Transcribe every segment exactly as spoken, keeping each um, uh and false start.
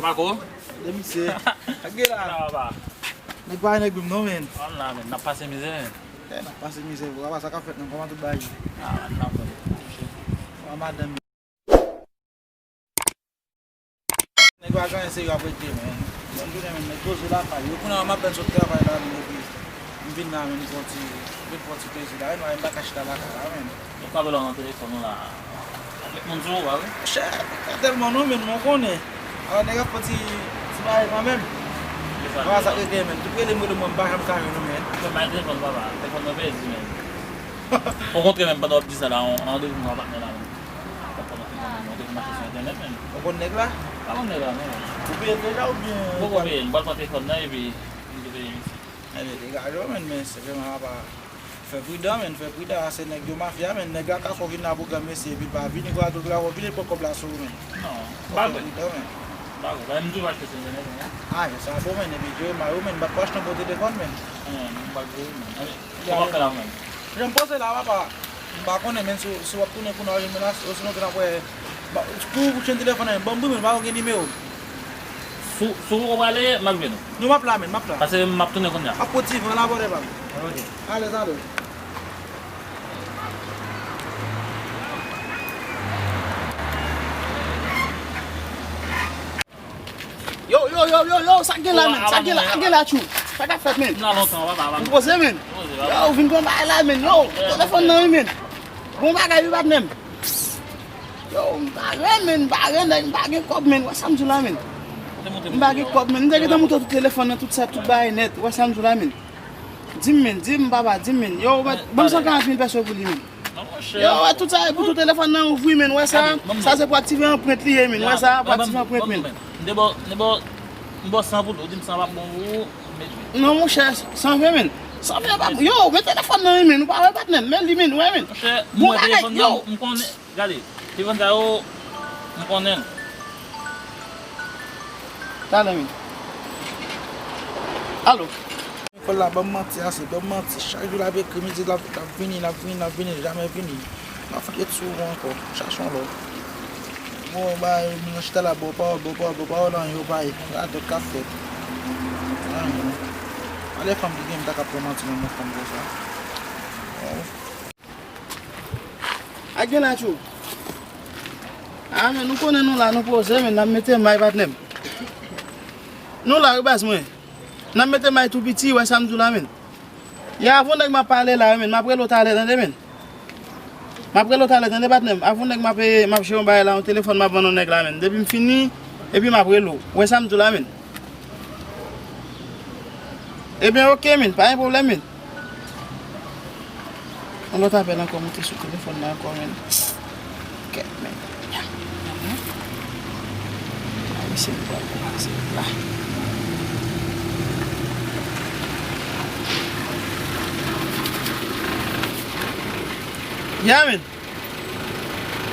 Mako? De misye. Ak gen la. Sa va, papa? Nèg pa nèg menm non, men. An la, men, n ap pase mizè, men. Eh, n ap pase mizè, vre. Apa sa k ap fèt, non? Kòman tout bagay ye? Ah, n ap fè. Wa madanm. Nèg pa gen anyen serye ap rete, men. Bon, jounen, men, nèg poze lakay yo. Kounye a, m apèn sot travay la, men, epi m vin la, men, m pran ti, m vin pran ti plezi la. Wi, m pa ka chita lakay la, men. Yo pa vle nan telefòn ou la. Met moun sou ou, pa vre? Chè, pa tèlman non, men, mwen konnen. Alò, nèg ap fè ti, ti bagay kanmenm. Papa sa k rete, men. Tout rele m, rele mwen, m pa janm ka jwenn ou, men. Mwen pa gen telefòn, papa. Telefòn mwen pèdi, men. Okontrè, menm pandan w ap di sa la, yon randevou mwen ak patnè la, menm. Ou konn nèg la? Pa konn nèg la, non. Ou peye l deja oubyen? Mwen poko peye l, m pral pran telefòn nan epi m te peye misye. Ebyen, degaje w, men, men senpleman apa fè pridan, men, fè pridan, se nèg yo mafya, men, nèg la ka fè w vin la pou granmesi epi l pa vini, pou al la, w vini pran kòb la sou ou, men. Non, m pa kwè. Fè pridan, men. M pa kwè, men m toujou achte sou entènèt, men. Ah, men sa bon, men, epi Jeremay ou, men, m pa t ko achte yon bon telefòn, men. Non, m pa kwè, men. Kòman fè la menm? Jan m poze la, papa. M pa konnen, men si, si w ap tounen kounye a, w jwenn menas, osinon ke n ap wè. Ba, pou, pou chen telefòn nan, ban m wi, men, m pa gen nimewo. Sou, sou ou prale, m ap jwenn ou. Non, m ap la, men, m ap la. Pase m ap tounen kounye a. Ap pran ti van la, bòdè pa m. Ok. Alèz, alèz. Yo, yo, yo, yo, yo, sa k gen la, men? Sa k gen la, sa k gen la, tchou? Sa k ap fèt, men? M la lontan, papa, papa. Ou poze, men? Poze, papa. Yo, ou vin pran bagay la, men. Yo, telefòn nan, wi, men. Bon bagay, wi, patnè m. Yo, m pa ren, men, m pa ren, nèg, m pa gen kòb, men. Wè sa m di w la, men. M pa gen kòb, men. M te gentan montre w tout telefòn nan, tout sa, tout bagay nèt. Wè sa m di w la, men. Di m, men, di m, papa, di m, men. Yo, ban m san karant mil pèso pou li, men. Yo, wè, tout sa e pou tou telefòn nan ouvri, men. Wè sa, sa se pou aktive anprent li ye, men. Wè sa, pou aktive anprent, men. M te ba w, m te ba w, m ba w san pou li, ou di m san pa bon pou ou, m met ven. Non, monchè, san ven, men. San ven pa, yo, men telefòn nan, men, ou pa wè patnè m, men li, men, wè, men. Monchè, m wè telefòn nan, m konnen, gade, telefòn sa yo, m konnen l. Talè, men. Alo. Lekòl la, ban m manti ase, ban m manti. Chak jou l ap ekri, m di l ap, l ap vini, l ap vini, l ap vini, l jamè vini. M ap fè sou ou ankò. Chache yon lòt. Bon, ba, nou chita la, ba w pawòl, ba w pawòl, ba w pawòl, anyen yo pa ye. Gade dòt k ap fèt. Anyen. Alè fanm ki gen m ta ka pran manti nan men fanm konsa. Bon. A gen la tchou. A, men nou konnen nou la, nou poze, men n ap mete may, patnè m. Nou la, wi, baz mwen. N ap mete may tou piti, wè sa m di w la, men. Ya, avè yon nèg m ap pale la, men. M ap rele w talè, tande, men. M ap rele w talè, tande, patnè m. Avè yon nèg m ap, m ap jere yon bagay la, yon telefòn m ap vann yon nèg la, men. Depi m fini, epi m ap rele w. Wè sa m di w la, men. Ebyen, oke, men. Pa gen pwoblèm, men. Yon lòt apèl ankò moute sou telefòn nan ankò, men. Kèt, men. Ayisyen pral koumansé la. Ya, men.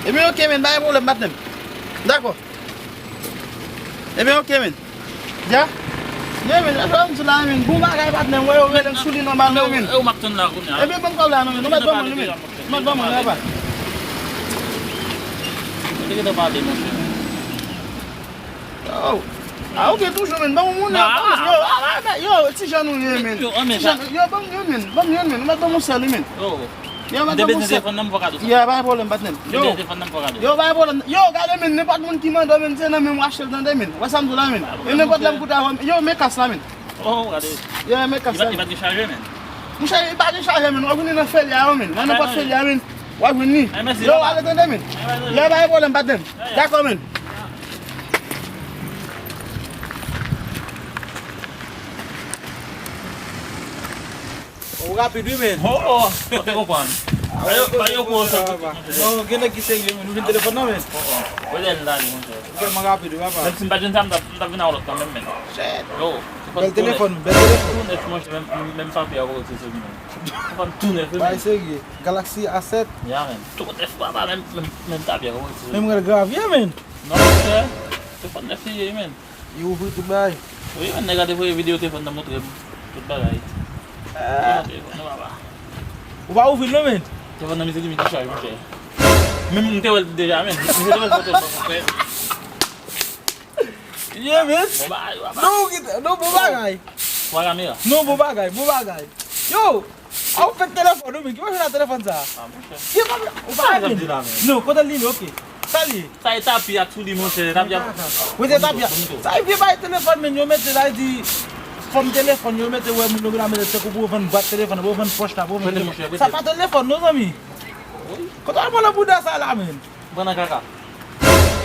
Ebyen, oke, men, pa gen pwoblèm, patnè m. Dakò. Ebyen, oke, men. Ya? Ya, men, sa m di la, men. Bon bagay, patnè m, wè, yo rele m sou li nòmal, non, men. E ou m ap tann la kounye a. Ebyen, ban m kòb la, non, men. Ou mèt ban mwen, non, men. Ou mèt ban mwen, non, papa. Ou te gentan pale, monchè. Yo. A, oke, toujou, men. Ban mwen moun nan. Yo, a, a, a, yo, ti jan nou ye, men. Yo, an, men, ti jan, yo, ban m yon, men. Ban m yon, men. Ou mèt ban mwen sèl, wi, men. Yo. Yo, m te bezwen telefòn nan, m fè w kado sa. Yo, pa gen pwoblèm, patnè m. Yo. M te bezwen telefòn nan, m fè w kado. Yo, pa gen pwoblèm. Yo, gade, men, nenpòt moun ki mande w, men, se nan men m w achte l, tande, men. Wè sa m di w la, men. E nenpòt lè m koute avè w, yo, men kas la, men. Oh, gade. Yo, men kas la. Li pa, li pa gen chajè, men. Monchè, li pa gen chajè, men. W ap vin nan Felya yo, men. Nan nenpòt Felya, men. W ap vin li. Yo, ale tande, men. Yo, pa gen pwoblèm, patnè m. Dakò, men. Ou rapid, wi, men. Oh, oh, ou te konprann. Ba yo, ba yo gwo chòt tout, monchè. Non, gen nèg ki serye, men. Nou jwenn telefòn nan, men. Oh, oh. Ou lè l la, li, monchè. Ou tèlman rapid, wi, papa. Menm si m pa t jwenn sa, m t ap, m t ap vin ak yon lòt kanmenm, men. Shit. Yo, bèl telefòn, bèl telefòn. Tou nèf, monchè, menm, menm, menm papye a, ou se sou li, men. Telefòn tou nèf, wi, men. Bay serye. Galaxy A sèt. Ya, men. Tou nèf, papa, menm, menm, menm papye a, ou se sou li. Menm rèl gravye, men. Non, monchè. Telefòn nèf li ye, men. Yo ouvri tout bagay. Wi, men nèg la te voye videyo telefòn nan montre m tout bagay. Ah. Telefòn nan papa. Ou pa ouvri l non, men. Telefòn nan misye di m ki chaj, monchè. Men m te wè l deja, men. Misye te wè l foto l ban mwen, frè. Yeah, man. Bon bagay, papa. Non, ou kite, non, bon bagay. Twa kamera. Non, bon bagay, bon bagay. Yo, a ou fèk telefòn, ou, men, ki machin a telefòn sa? Ah, monchè. Ki pa, ou pa Sa ap di la, men. Non, kote l li, ok. Sa li? Sa e tapi ak sou li, monchè. Tapi ak Ou te tapi a. Sa e vye bay telefòn, men, yo mete la, di, fòm telefòn, yo mete, wè, moun yo la mete se kou pou yo vann bwat telefòn, pou yo vann pòch la, pou yo vann Prete, telefòn. Monchè, prete. Sa pa telefòn, non, zanmi. Wi. Kote w al pran nan bouda sa la, men? Pran nan kaka.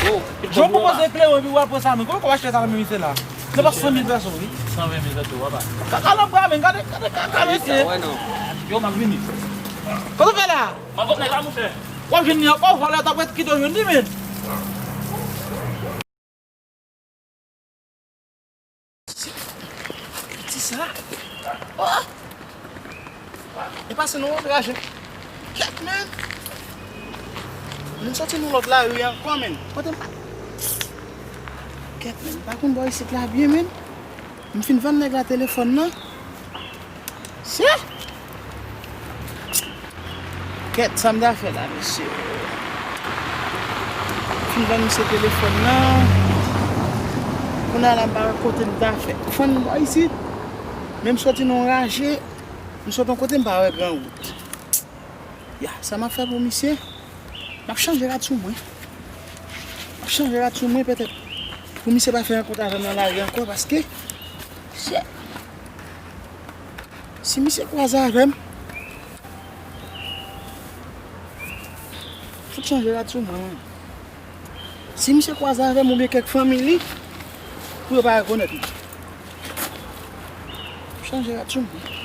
Oh, Jan w pwopoze klewo epi w al pran sa, men kòman w achte sa nan men misye la? Se pa san mil pèso, wi. San ven mil pèso, papa. Kaka nan bra, men gade, gade kaka, mesye. Yo, m ap vini. Kote w fè la? M ap vòt nèg la, monchè. W ap jwenn li ankò, vòlè t ap ret kite w jwenn li, men. Ti sa. Oh! E pase nou antraje. Kèt, men. Moun soti nou lòt lari ankò, men. Kote m pa. Kèt, men. M pa konn bò isit la byen, men. M fin vann nèg la telefòn nan. Se. Kèt, sa m ta fè la, mesye. Fin vann misye telefòn nan. Kounye a la, m pa wè kote m ta fè. Fann bò isit. Men m soti nan yon raje. M sot yon kote, m pa wè gran wout. Ya, sa m ap fè pou misye? M ap chanje rad sou mwen. M ap chanje rad sou mwen, petèt. Pou misye pa fè rankont avè m nan lari ankò, paske, se, si misye kwaze avè m, fout chanje rad sou mwen. Si misye kwaze avè m oubyen kèk fanmi li, pou yo pa rekonèt li. Chanje rad sou mwen.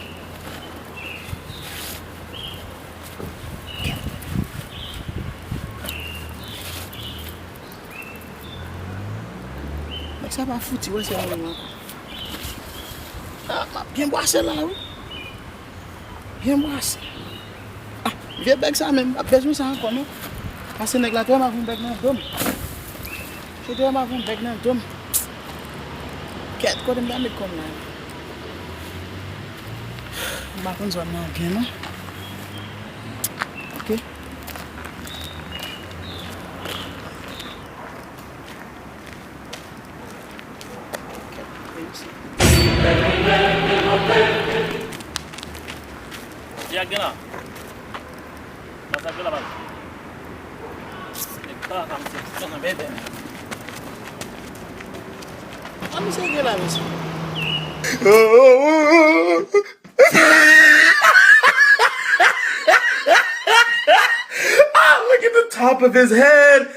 Nèg sa pa fouti wè se mwen ankò. Ah, m ap byen bwase la, wi. Byen bwase. Ah, vye bèg sa menm, m p ap bezwen sa ankò, non. Pase nèg la te wè m avè yon bèg nan do m. Se te wè m avè yon bèg nan do m. Kèt, kote m ta met kò m la? M pa konn zòn nan byen, non. Ok. Kèt, reyisi. Ki ak gen la? Masakre la, baz. Nèg pa ka misye, misye nan bèbè. Sa misye gen la, mesye? Ah, look at the top of his head.